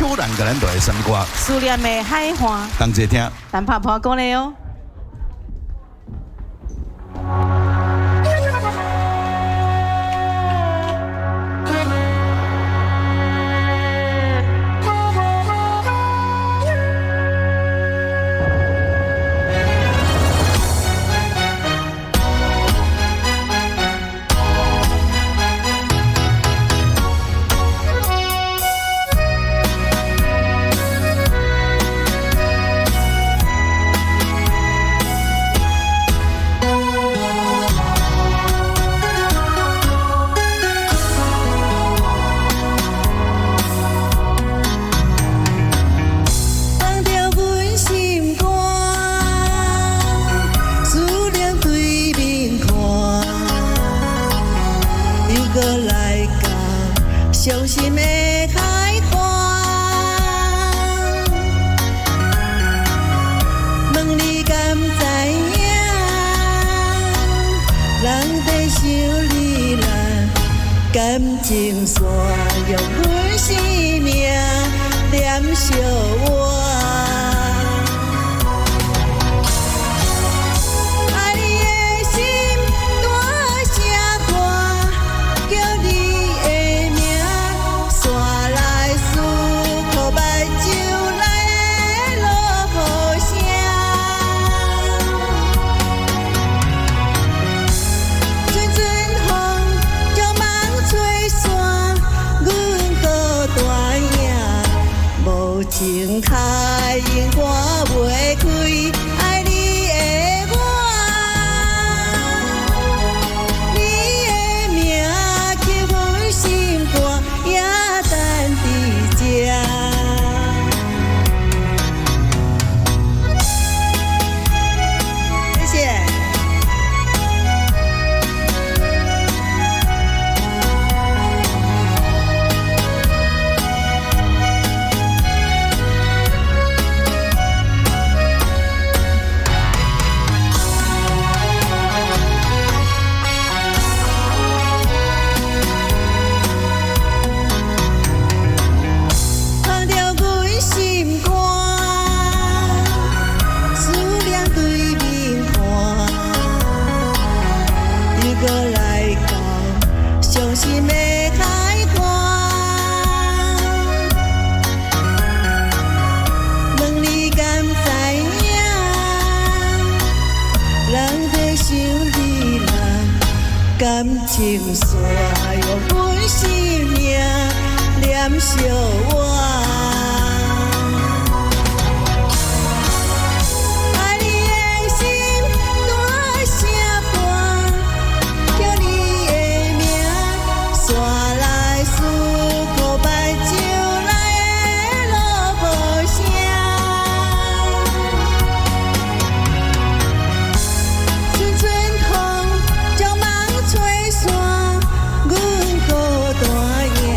秋蘭共咱帶來啥物歌？思念的海岸，同齊聽。陳拍破鼓勵哦。放著阮心肝，思念對面看，又閣來到傷心的海岸。問你敢知影，人在想你啦，感情線用阮生命連相活。愛你的心大聲喊，叫你的名，煞來思苦目睭內的落雨聲。陣陣風將夢吹散，阮孤單影，無情海湧看袂開，愛你的我，你的名刻阮心肝，也等佇這。謝謝。放著阮心肝，思念對面看，又閣來到傷心的海岸。問你敢知影，人在想你啦，感情線用阮生命連相活。愛你的心大聲喊，叫你的名，煞來思苦目睭內的落雨聲。陣陣風將夢吹散，阮孤單影，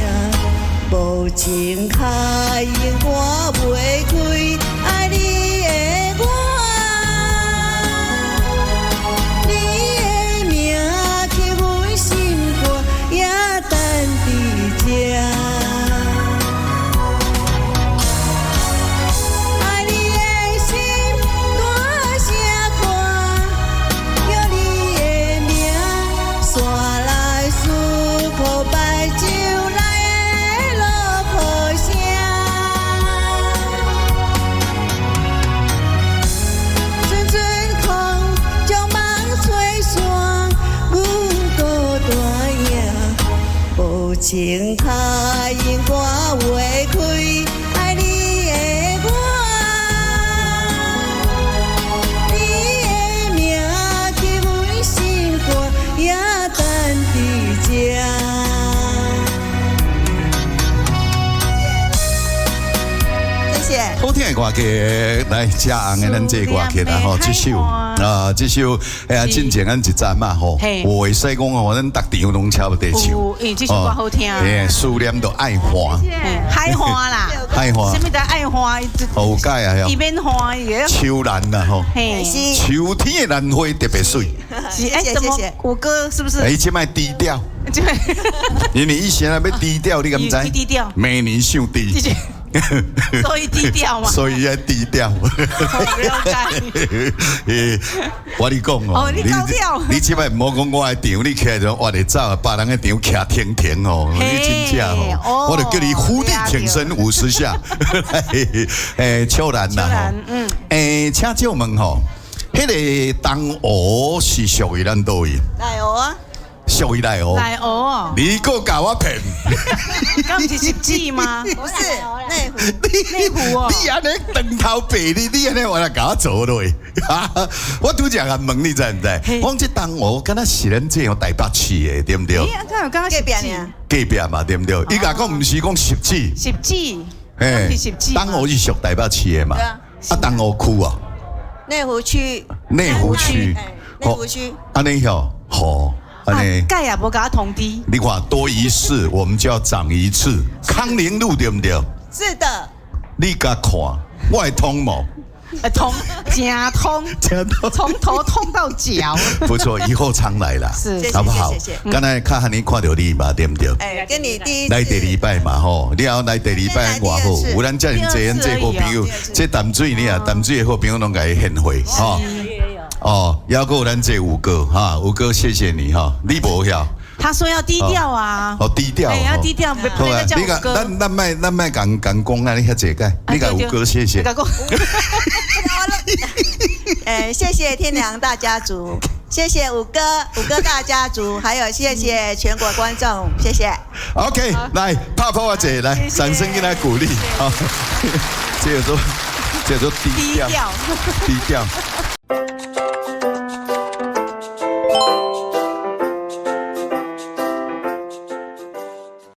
無情海湧看袂開，愛你的我，你的名刻阮心肝，也等佇這。愛你的心大聲喊，叫你的名，煞來思苦目睭內的落雨聲。陣陣風將夢吹散，阮孤單影，無情海湧看袂開，愛你的我，你的名刻阮心肝，也等佇這。謝謝。好聽的歌曲，來遮紅的咱這個歌曲啦吼，這首啊，這首哎呀，進前咱一站嘛吼，有會使講吼，咱逐場攏差不多唱。有，因為這首歌好聽。嘿，思念就愛岸，海岸啦，海岸。啥物叫愛岸？有解啊，伊免岸伊個。秋蘭啦吼，秋天的蘭花特別媠。是哎，怎麼五哥是不是？哎，這擺低調。因為以前啊欲低調，你敢知？低調。明年傷低。所以低調嘛。所以要低調。了解。我你講哦，你高調。你這擺毋好講我的場，你起來就我咧走，別人的場徛停停哦，你真正哦，我就叫你伏地挺身50下。秋蘭啦，嗯，請借問吼，彼个東湖是屬於咱佗位？內湖啊。屬於內湖。內湖哦。你閣共我騙？敢毋是汐止嗎？不是內湖。內湖哦。你按呢長頭白你，你按呢我來共我做落去。我拄才共問你知毋知？我講這東湖敢若是咱這台北市的，對毋對？咦，敢有感覺隔壁爾？隔壁嘛，對毋對？伊共講毋是講汐止。汐止。嘿，東湖是屬台北市的嘛？啊，東湖區啊。內湖區。內湖區。內湖區。按呢吼，好。蓋也無共我通知。你看多一事，我們就要長一智。康寧路對毋對？是的。你共看，我會通無？通，誠通，誠通，從頭通到腳。不錯，以後常來啦，是，好不好？剛才較罕你看著你嘛，對毋對？哎，跟你第一來第二擺嘛吼，你後來第二擺偌好，有咱遮爾濟咱這好朋友，這淡水呢啊，淡水的好朋友攏共伊獻花吼。哦，猶閣有咱這五哥哈，五哥謝謝你哈，你無曉。他說要低調啊，哦低調，要低調，不能叫五哥。咱咱莫咱莫共共講啊，你遐濟個，你共五哥謝謝。哎，謝謝天良大家族，謝謝五哥，五哥大家族，還有謝謝全國觀眾，謝謝。 OK，來拍破我者來，掌聲給他鼓勵。好，這個做這個做低調，低調。